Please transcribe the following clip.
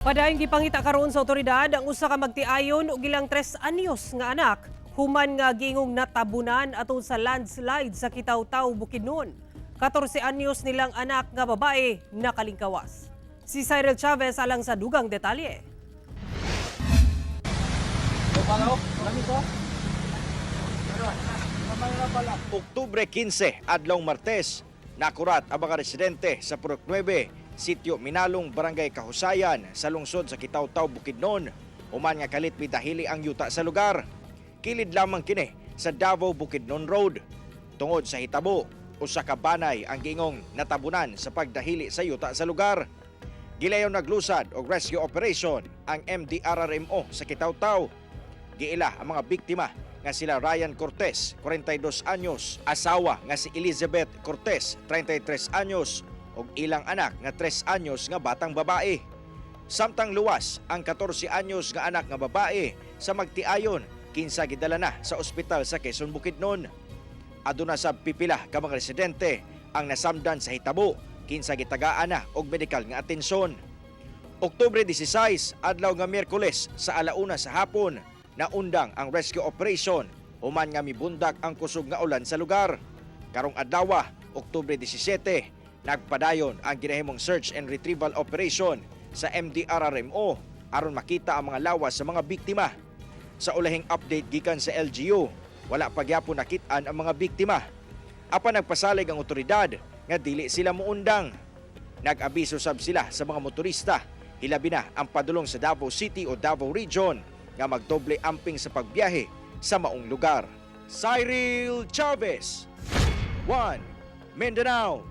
Padayong gipangita karon sa otoridad ang usa ka magtiayon ug ilang 3 anyos nga anak human nga giingong natabunan atol sa landslide sa Kitaw-Taw, Bukidnon. 14 anyos nilang anak nga babae nakalingkawas. Si Cyril Chavez alang sa dugang detalye. Oktubre 15, adlaw Martes, nakurat ang mga residente sa Purok 9, Sitio Minalong, Barangay Kahusayan, sa lungsod sa Kitaw-Taw, Bukidnon. Human nga kalit midahili ang yuta sa lugar. Kilid lamang kini sa Davao Bukidnon Road. Tungod sa hitabo, usa ka banay ang giingong natabunan sa pagdahili sa yuta sa lugar. Gilayon naglusad og rescue operation ang MDRRMO sa Kitaw-Taw. Giila ang mga biktima nga sila Ryan Cortez, 42 anyos, asawa nga si Elizabeth Cortez, 33 anyos, ug ilang anak nga 3 anyos nga batang babae. Samtang luwas ang 14 anyos nga anak nga babae sa magtiayon kinsa gidala na sa ospital sa Quezon, Bukidnon. Aduna sa pipila ka mga residente ang nasamdan sa hitabo kinsa gitagaan na og medikal nga atensyon. Oktubre 16, adlaw nga Miyerkules sa 1:00 sa hapon, naundang ang rescue operation human nga mibundak ang kusog nga ulan sa lugar. Karong adlaw, Oktubre 17, nagpadayon ang ginahimong search and retrieval operation sa MDRRMO aron makita ang mga lawas sa mga biktima. Sa ulahing update gikan sa LGU, wala pa gyapon nakit-an ang mga biktima. Apan nagpasalig ang otoridad nga dili sila muundang. Nag-abiso sab sila sa mga motorista, hilabi na ang padulong sa Davao City o Davao Region, nga magdoble amping sa pagbiyahe sa maong lugar. Cyril Chavez, 1 Mindanao.